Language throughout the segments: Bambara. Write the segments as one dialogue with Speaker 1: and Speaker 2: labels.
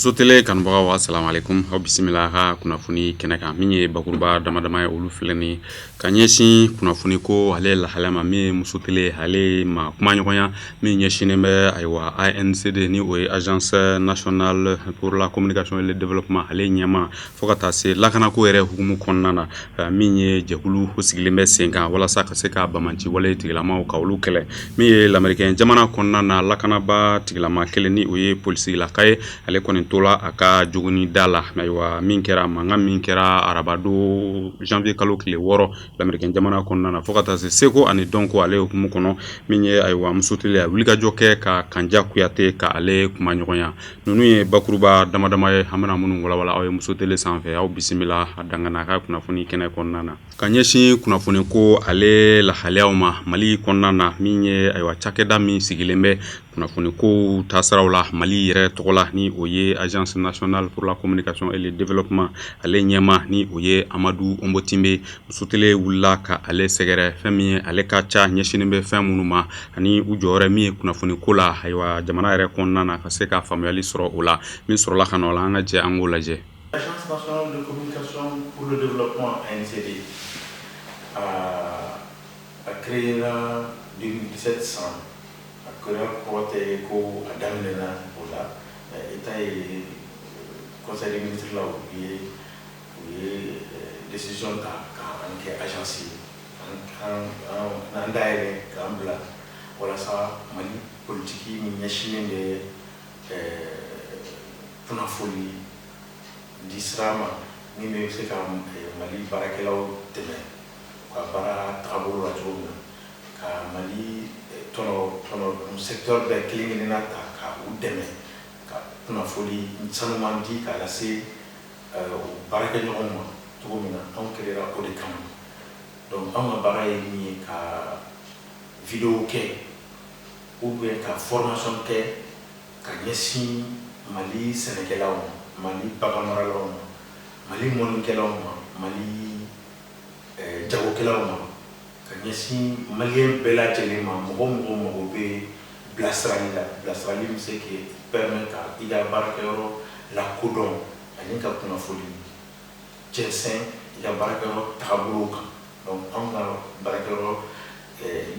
Speaker 1: Muso Télé kanubagaw, assalamu alaikum. Aw bisimila ka kunnafoni kɛnɛ kan. Min ye bakuruba dama dama ye, olu filɛ nin ka ɲɛsin kunnafoni ko ale lahalaya ma. Min ye Muso Télé, ale ma kumaɲɔgɔnya min ɲɛsinnen bɛ, ayiwa, ANCD, ni o ye Agence nationale pour la communication et le développement, ale ɲɛma, fo ka taa se lakanako yɛrɛ hukumu kɔnɔna na, min ye jɛkulu sigilen bɛ sen kan walasa ka se ka bamanci wale tigilamaw ka olu kɛlɛ. Min ye lamerikɛn jamana kɔnɔna na, lakanaba tigilama kelen, ni o ye polisilaka ye, ale kɔni tola a ka jogoni da la. Ayiwa, min kɛra, mankan min kɛra arabado janvier kalo tile 6 lamerikɛn jamana kɔnɔna na, fo ka taa se seko ani dɔnko ale hukumu kɔnɔ, min ye, ayiwa, Muso Télé a wulikajɔ kɛ ka Kanja Kuyate ka ale kumaɲɔgɔnya. Ninnu ye bakuruba dama dama ye an bɛna minnu walawala aw ye Muso Télé sanfɛ. Aw bisimila a dangana ka kunnafoni kɛnɛ kɔnɔna na. Ka ɲɛsin kunnafoni ko ale lahalayaw ma Mali kɔnɔna na, min ye, ayiwa, cakɛda min sigilen bɛ kunnafoni ko taasiraw la Mali yɛrɛ tɔgɔ la, ni o ye Agence nationale pour la communication et le développement, ale ɲɛma, ni o ye Amadu Onbotimbe, Muso Télé wulila ka ale sɛgɛrɛ, fɛn min ye ale ka ca ɲɛsinnen bɛ fɛn minnu ma ani u jɔyɔrɔ min ye kunnafoni ko la, ayiwa, jamana yɛrɛ kɔnɔna na, ka se ka faamuyali sɔrɔ o la. Min sɔrɔla ka na o la, an ka jɛ an k'o lajɛ.
Speaker 2: L'Agence nationale de communication pour le développement, ANCD, a créé en 2017 san. A créé kɔrɔ tɛ ko a daminɛna o la. État ye conseil des ministres la, u ye décision ta k'an kɛ agence ye, an dayɛlɛ k'an bila walasa Mali politique min ɲɛsinnen bɛ kunnafoni di sira ma, min bɛ se ka Mali baarakɛlaw dɛmɛ u ka baara tagabolo la cogo min na, ka Mali tɔnɔ secteur bɛɛ kelen kelenna ta ka u dɛmɛ ka kunnafoni sanuman di k'a lase u baarakɛɲɔgɔnw ma cogo min na. Anw créera o de kama. Donc anw ka baara ye min ye, ka vidéo kɛ ou bien ka formation kɛ ka ɲɛsin Mali sɛnɛkɛlaw ma, Mali baganmaralaw ma, Mali mɔnnikɛlaw ma, Mali jagokɛlaw ma, ka ɲɛsin maliyɛn bɛɛ lajɛlen ma, mɔgɔ mɔgɔ mago bɛ bilasirali la, bilasirali bɛ se k'i permet ka i ka baarakɛyɔrɔ lakodɔn ani ka kunnafoni jɛnsɛn i ka baarakɛyɔrɔ tagabolo kan. Donc anw ka baarakɛyɔrɔ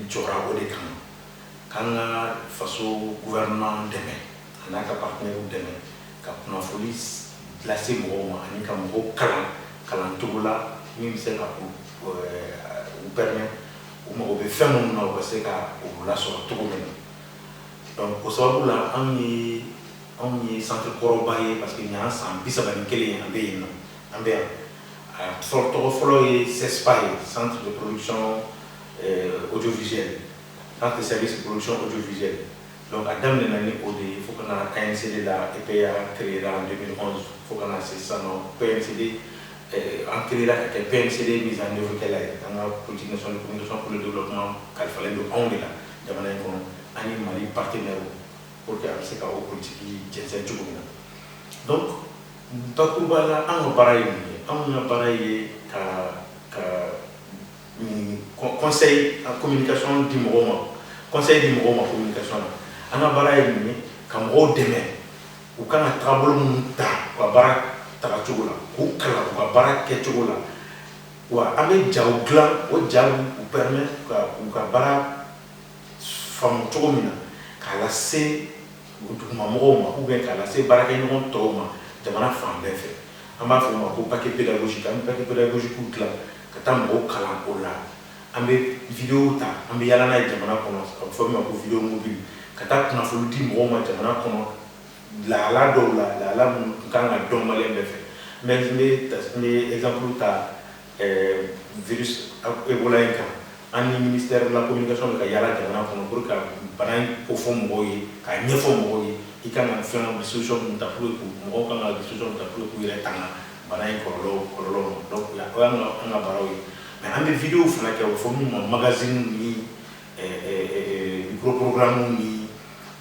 Speaker 2: jɔra o de kama, k'an ka faso gouvernement dɛmɛ a n'a ka partenaires dɛmɛ ka kunnafoni lase mɔgɔw ma ani ka mɔgɔw kalan kalancogo la min bɛ se ka u permet u mago bɛ fɛn minnu na, u ka se ka o lasɔrɔ cogo min na. Donc o sababu la, anw ye centre kɔrɔba ye, parce que nin y'an san 31 ye an bɛ yen nɔ, an bɛ yan. A tɔgɔ fɔlɔ ye CESPA ye, centre de production audiovisuelle, centre de service de production audiovisuelle. Donc a daminɛna ni o de ye fo ka na ANCD la. EPA créera en 2011 fo ka na se sisan nɔ PMCD. An créera ka kɛ PMCD mise en œuvre kɛla ye. An ka politique nationale de communication pour le développement kalifalen don anw de la jamana in kɔnɔ ani Mali partenaires, pour que a bɛ se ka o politique jɛnsɛn cogo min na. Donc bakuruba la, an ka baara ye mun ye? Anw ka baara ye ka conseil en communication di mɔgɔw ma, conseil di mɔgɔw ma communication na. An ka baara ye mun ye? Ka mɔgɔw dɛmɛ u kan ka taabolo minnu ta u ka baara tagacogo la, k'u kalan u ka baara kɛcogo la. Wa an bɛ jaw dilan, o ja u permet ka u ka baara faamu cogo min na, k'a lase dugumamɔgɔw ma ou bien k'a lase baarakɛɲɔgɔn tɔw ma jamana fan bɛɛ fɛ. An b'a fɔ o ma ko paquet pédagogique. An bɛ paquet pédagogique dilan ka taa mɔgɔw kalan o la. An bɛ vidéo ta, an bɛ yaala n'a ye jamana kɔnɔ, a bɛ fɔ min ma ko vidéo mobile, ka taa kunnafoni di mɔgɔw ma jamana kɔnɔ lahala dɔw la, lahala minnu kan ka dɔn maliyɛn bɛɛ fɛ. N bɛ exemple ta virus Ebola in kan. An ni ministère de la communication bɛ ka yaala jamana kɔnɔ pour ka bana in kofɔ mɔgɔw ye, k'a ɲɛfɔ mɔgɔw ye i kan ka fɛn disposition min ta pour que mɔgɔw kan ka disposition min ta pour que k'u yɛrɛ tanga bana in kɔlɔlɔ ma. Donc o y'an ka an ka baaraw ye. Mais an bɛ vidéo fana kɛ, o bɛ fɔ min ma magazine ni micro programme ni,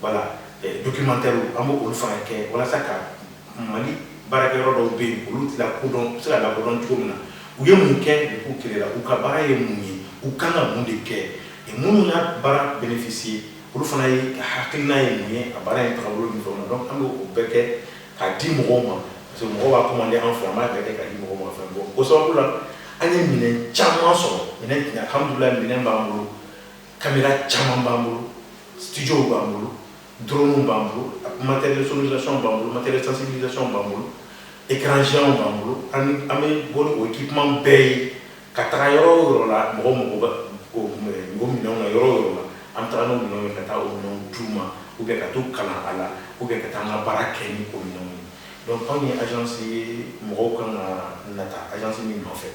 Speaker 2: voilà, documentaire. An b'o olu fana kɛ walasa ka Mali baarakɛyɔrɔ dɔw bɛ yen, olu tɛ lakodɔn, u bɛ se ka lakodɔn cogo min na, u ye mun kɛ depuis u créé la, u ka baara ye mun ye, u kan ka mun de kɛ, minnu y'a baara bénéficier, olu fana ye hakilina ye mun ye a baara in tagabolo ni fɛnw na. Donc an b'o bɛɛ kɛ. k'a di mɔgɔw ma, parce que mɔgɔw b'a commander an fɛ, an b'a bɛɛ kɛ k'a di mɔgɔw ma fɛn. Bon, o sababu la, an ye minɛn caman sɔrɔ. Minɛn, alhamdulilayi, minɛn b'an bolo, caméra caman b'an bolo, studio b'an bolo, drone b'an bolo, matériel de sonorisation b'an bolo, matériel de sensibilisation b'an bolo, écran géant b'an bolo. An bɛ bɔ ni o équipement bɛɛ ye ka taga yɔrɔ o yɔrɔ la. Mɔgɔw mago bɛ o minɛnw na yɔrɔ o yɔrɔ la, an bɛ taga n'o minɛnw ye ka taa o minɛnw d'u ma, ou bien ka t'u kalan a la, ou bien ka taa an ka baara kɛ ni o minɛnw ye. Donc anw ye agence ye, mɔgɔw kan ka nata agence min nɔfɛ.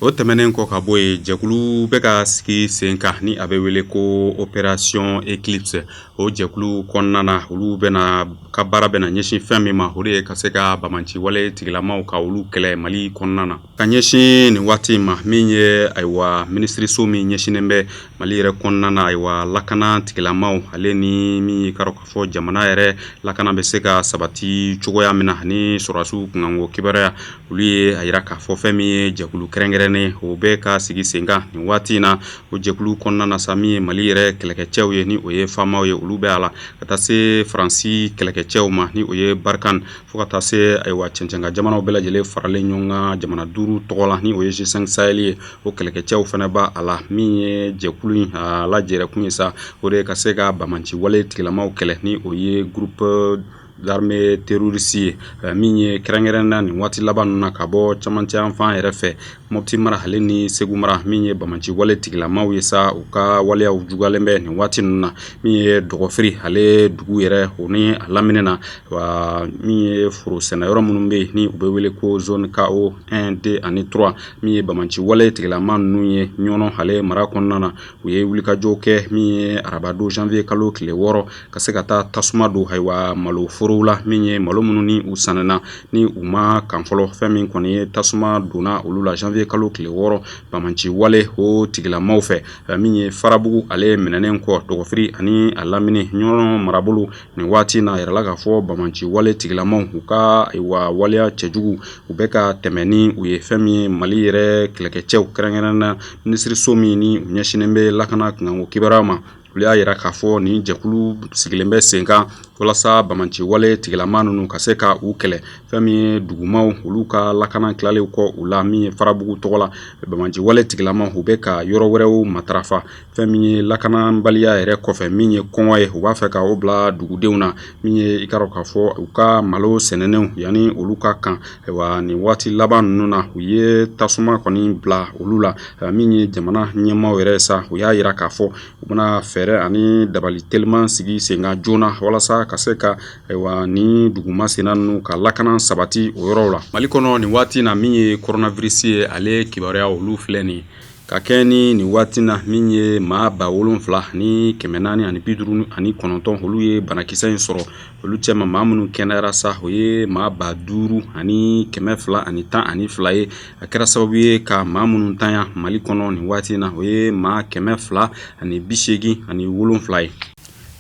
Speaker 1: O tɛmɛnen kɔ ka bɔ yen, jɛkulu bɛ ka sigi sen kan ni a bɛ wele ko Opération Eclipse. O jɛkulu kɔnɔna na, olu bɛna ka baara bɛna ɲɛsin fɛn min ma, o de ye ka se ka bamanci wale tigilamaw ka olu kɛlɛ Mali kɔnɔna na. Ka ɲɛsin nin waati ma, min ye ayiwa minisiriso min ɲɛsinnen bɛ Mali yɛrɛ kɔnɔna na, ayiwa lakana tigilamaw, ale ni min ye ka dɔn k'a fɔ jamana yɛrɛ lakana bɛ se ka sabati cogoya min na, ani sɔrɔdasiw kunkanko kibaruya, olu ye a yira k'a fɔ fɛn min ye jɛkulu kɛrɛnkɛrɛnnen, o bɛ ka sigi sen kan nin waati in na. O jɛkulu kɔnɔna na sa, min ye Mali yɛrɛ kɛlɛkɛcɛw ye, ni o ye FAMaw ye, olu bɛ a la, ka taa se Faransi kɛlɛkɛcɛw ma, ni o ye Barkhane, fo ka taa se ayiwa cɛncɛnka jamanaw bɛɛ lajɛlen faralen ɲɔgɔn kan jamana 5 tɔgɔ la, ni o ye G5 Sahel ye, o kɛlɛkɛcɛw fana b'a a la. Min ye jɛkulu in a lajɛrɛkun ye sa, o de ye ka se ka bamanci wale tigilamaw kɛlɛ, ni o ye groupe d'armée terroriste ye. Min ye kɛrɛnkɛrɛn na nin waati laban ninnu na, ka bɔ camancɛ yan fan yɛrɛ fɛ, Mopti mara ale ni Segu mara, min ye bamanci wale tigilamaw ye sa, u ka waleyaw juguyalen bɛ nin waati ninnu na. Min ye Dɔgɔfiri ale dugu yɛrɛ, o ni a lamini na, wa min ye foro sɛnɛyɔrɔ minnu bɛ yen ni u bɛ wele ko zone KO 1, 2 ani 3, min ye bamanci wale tigilama ninnu ye Ɲɔnɔ ale mara kɔnɔna na, u ye wulikajɔw kɛ min ye arabadon janvier kalo tile 6, ka se ka taa tasuma don ayiwa malo forow la, min ye malo minnu ni u sanna ni u ma kan fɔlɔ. Fɛn min kɔni ye tasuma donna olu la janvier kalo tile 6 bamanci wale o tigilamaw fɛ. Min ye Farabugu ale minɛnen kɔ Dɔgɔfiri ani a lamini Ɲɔnɔ marabolo, nin waati na, a yirala k'a fɔ bamanci wale tigilamaw, u ka ayiwa waleya cɛjugu, u bɛ ka tɛmɛ ni u ye. Fɛn min ye Mali yɛrɛ kɛlɛkɛcɛw, kɛrɛnkɛrɛn na minisiriso min ni u ɲɛsinnen bɛ lakana kunkanko kibaruya ma, olu y'a yira k'a fɔ nin jɛkulu sigilen bɛ sen kan walasa bamanci wale tigilama ninnu ka se ka u kɛlɛ. Fɛn min ye dugumaw, olu ka lakana tilalen kɔ u la, min ye Farabugu tɔgɔ la, bamanci wale tigilama u bɛ ka yɔrɔ wɛrɛw matarafa. Fɛn min ye lakanabaliya yɛrɛ kɔfɛ, min ye kɔngɔ ye, u b'a fɛ ka o bila dugudenw na. Min ye i ka dɔn k'a fɔ u ka malo sɛnɛnenw yanni olu ka kan, ayiwa nin waati laban ninnu na, u ye tasuma kɔni bila olu la. Min ye jamana ɲɛmaaw yɛrɛ sa, u y'a yira k'a fɔ u bɛna fɛɛrɛ ani dabali teliman sigi sen kan joona walasa ka se ka ayiwa ni duguma senna ninnu ka lakana sabati o yɔrɔw la Mali kɔnɔ nin waati na. Min ye coronavirus ye, ale kibaruya olu filɛ nin ka kɛ ni nin waati na, min ye maa 7459, olu ye banakisɛ in sɔrɔ. Olu cɛma, maa minnu kɛnɛyara sa, o ye maa 5212 ye. A kɛra sababu ye ka maa minnu tanya Mali kɔnɔ nin waati in na, o ye maa 287 ye.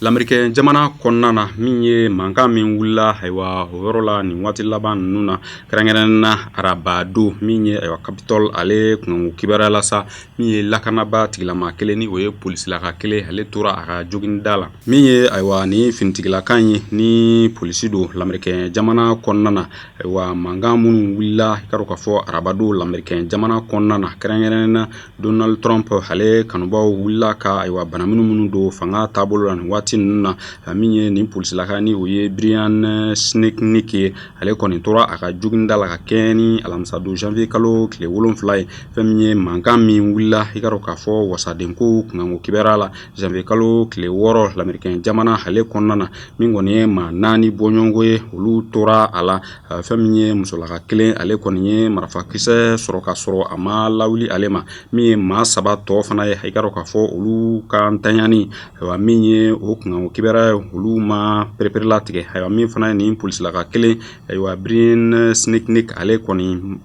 Speaker 1: Lamerikɛn jamana kɔnɔna na, min ye mankan min wulila ayiwa o yɔrɔ la nin waati laban ninnu na, kɛrɛnkɛrɛn na arabadon, min ye ayiwa Capitole ale kunkanko kibaruya la sa, min ye lakanaba tigilama kelen, ni o ye polisilaka kelen, ale tora a ka joginda la. Min ye ayiwa ni finitigilaka ye, ni polisi don Lamerikɛn jamana kɔnɔna na, ayiwa mankan minnu wulila i ka dɔn k'a fɔ arabadon Lamerikɛn jamana kɔnɔna na, kɛrɛnkɛrɛn na Donald Trump ale kanubaw wulila ka ayiwa bana minnu don fanga taabolo la nin waati ninnu na. Min ye nin polisilaka, ni o ye Brian Sicknick ye, ale kɔni tora a ka joginda la ka kɛɲɛ ni alamisadon janvier kalo tile 7 ye. Fɛn min ye mankan min wulila i ka dɔn k'a fɔ wasadenko kunkanko kibaruya la janvier kalo tile 6 Lamerikɛn jamana ale kɔnɔna na, min kɔni ye maa 4 bɔɲɔgɔnko ye, olu tora a la. Fɛn min ye musolaka kelen, ale kɔni ye marifakisɛ sɔrɔ ka sɔrɔ a ma lawuli ale ma. Min ye maa 3 tɔ fana ye, i ka dɔn k'a fɔ olu ka ntanyani, ayiwa min ye o kunkanko kibaruya ye, olu ma pereperelatigɛ. Ayiwa min fana ye nin polisilaka kelen, ayiwa Brian Sicknick, ale kɔni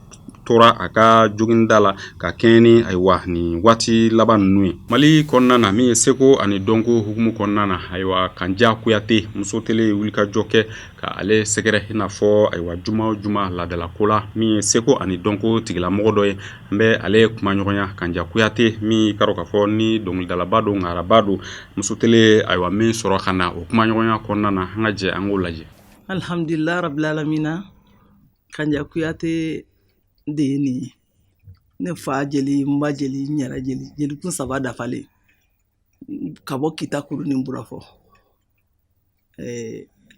Speaker 1: tora a ka joginda la ka kɛɲɛ ni ayiwa nin waati laban ninnu ye Mali kɔnɔna na. Min ye seko ani dɔnko hukumu kɔnɔna na, ayiwa Kanja Kuyate muso tele ye wulikajɔ kɛ ka ale sɛgɛrɛ, i n'a fɔ ayiwa juma o juma laadalako la. Min ye seko ani dɔnko tigilamɔgɔ dɔ ye, an bɛ ale kumaɲɔgɔnya. Kanja Kuyate min ka dɔn k'a fɔ ni dɔnkilidalaba don, ŋaraba don, muso tele ayiwa min sɔrɔ ka na o kumaɲɔgɔnya kɔnɔna na, an ka jɛ an k'o lajɛ.
Speaker 3: Alhamdulillah rabbil alamina. Kanja Kuyate de ye nin ye. Ne fa jeli, n ba jeli, n yɛrɛ jeli, jelikun saba dafalen ka bɔ Kita kuru ni Burafɔ,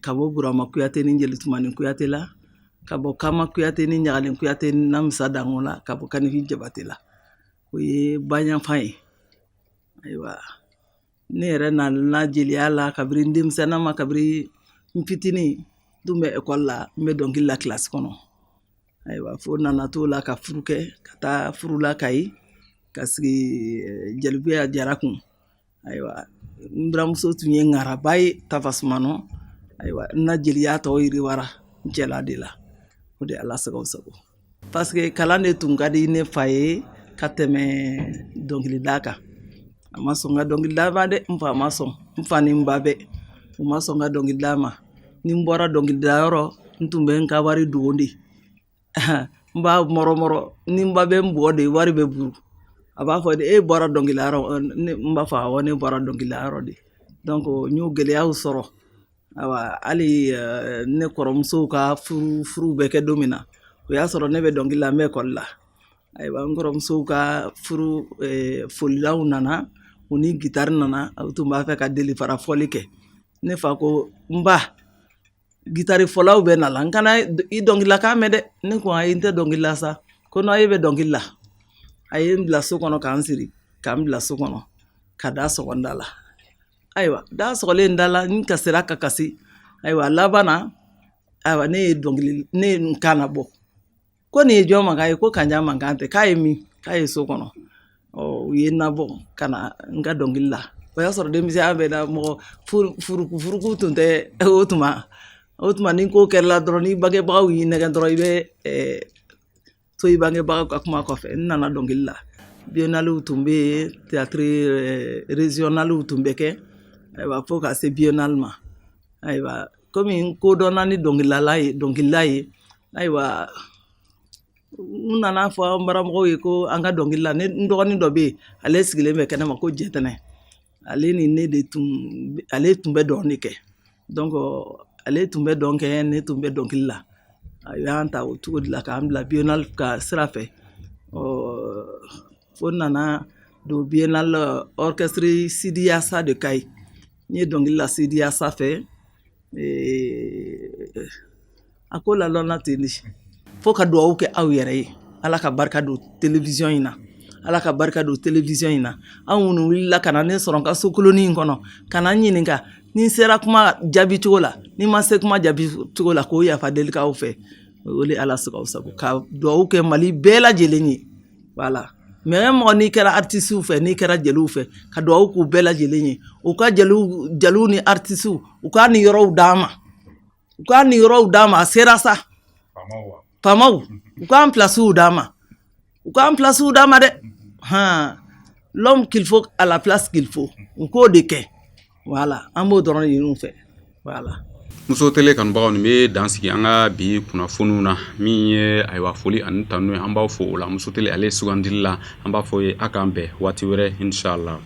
Speaker 3: ka bɔ Burama Kuyate ni jeli Tumani Kuyate la, ka bɔ Kama Kuyate ni Ɲagalen Kuyate ni Namisa Dango la, ka bɔ Kanifi Jabate la. O ye bayanfan ye. Ayiwa, ne yɛrɛ nana jeliya la kabiri n denmisɛnnin ma, kabiri n fitinin tun bɛ ekɔli la, n bɛ dɔnkili la kilasi kɔnɔ. Ayiwa, fo nana t'o la ka furu kɛ, ka taa furu la Kayi, ka sigi Jelibuya Jara kun. Ayiwa, n buramuso tun ye ŋaraba ye Tafasumanɔ. Ayiwa, n na jeliya tɔ yiriwara n cɛla de la. O de Ala sago sago, parce que kalan de tun ka di ne fa ye ka tɛmɛ dɔnkilida kan. A ma sɔn ka dɔnkilida ma dɛ. N fa ma sɔn, n fa ni n ba bɛɛ, u ma sɔn ka dɔnkilida ma. Ni n bɔra dɔnkilida yɔrɔ, n tun bɛ n ka wari dogo de, n b'a mɔrɔmɔrɔ. Ni n ba bɛ n bugɔ de, wari bɛ buru. A b'a fɔ de: "E bɔra dɔnkilida yɔrɔ?" N b'a fɔ: "Awɔ, ne bɔra dɔnkilida yɔrɔ de." Donc n y'o gɛlɛyaw sɔrɔ. Ayiwa, hali ne kɔrɔmusow ka furu, furu bɛ kɛ don min na, o y'a sɔrɔ ne bɛ dɔnkili la, n bɛ ekɔli la. Ayiwa, n kɔrɔmusow ka furu folilaw nana, u ni gitari nana, u tun b'a fɛ ka delifara fɔli kɛ. Ne fa ko: "N ba, gitari fɔlaw bɛ na la, n kana i dɔnkilila mɛn dɛ." Ne ko: "Ayi, n tɛ dɔnkili la sa." Ko: "Non, e bɛ dɔnkili la." A ye n bila so kɔnɔ, k'an siri, k'an bila so kɔnɔ, ka da sɔgɔ n da la. Ayiwa, da sɔgɔlen da la, n kasira ka kasi. Ayiwa, laban na, ayiwa, ne ye dɔnkili, ne ye n kan bɔ ko: "Nin ye jɔn mankan ye?" Ko: "Kanja mankan tɛ." K'a ye min k'a ye so kɔnɔ. Ɔ, u ye n nabɔ ka na n ka dɔnkili la. O y'a sɔrɔ denmisɛnya bɛ na, mɔgɔ furuku furuku tun tɛ o tuma. O tuma, ni ko kɛra dɔrɔn, ni bangebagaw y'i nɛgɛn dɔrɔn, i bɛ to i bangebagaw ka kuma kɔfɛ. N nana dɔnkili la, biennalew tun bɛ yen, théâtre régionalew tun bɛ kɛ. Ayiwa, fo ka se biennale ma. Ayiwa, komi n kodɔnna ni dɔnkilidala ye, dɔnkilida ye, ayiwa, n nana fɔ n baramɔgɔw ye ko an ka dɔnkili la. Ne n dɔgɔnin dɔ bɛ yen, ale sigilen bɛ kɛnɛma ko Jɛtɛnɛ. Ale ni ne de tun, ale tun bɛ dɔn de kɛ. Donc ale tun bɛ dɔn kɛ, ne tun bɛ dɔnkili la. A y'an ta o cogo de la k'an bila biennale ka sira fɛ. Ɔ, fo n nana don biennale, orchestre Sidiyasa de Kayi. N ye dɔnkili la Sidiyasa fɛ. A ko lalɔnna ten de. Fo ka dugawu kɛ aw yɛrɛ ye. Ala ka barika don télévision in na, Ala ka barika don télévision in na. Aw minnu wulila ka na ne sɔrɔ n ka so kolonin in kɔnɔ, ka na n ɲininka, ni n sera kuma jaabi cogo la, ni ma se kuma jaabi cogo la, k'o yafa deli k'aw fɛ. O de Ala sago sago, ka dugawu kɛ Mali bɛɛ lajɛlen ye. Voilà, mais mɔgɔ n'i kɛra artisiw fɛ, n'i kɛra jeliw fɛ, ka dugawu k'u bɛɛ lajɛlen ye. U ka jeliw, jeliw ni artisiw, u k'a ni yɔrɔw d'an ma, u k'a ni yɔrɔw d'an ma. A sera sa. Faamaw, u k'an pilasiw d'an ma, u k'an pilasiw d'an ma dɛ. Han, l'homme qu'il faut à la place qu'il faut, u k'o de kɛ. Voilà, an b'o dɔrɔn de ɲini u fɛ. Voilà.
Speaker 1: Muso Télé kanubagaw, nin bɛ dan sigi an ka bi kunnafoniw na. Min ye, ayiwa, foli ani tanu ye, an b'aw fo o la. Muso Télé ale sugandili la, an b'a fɔ ye a k'an bɛn waati wɛrɛ, inshallah.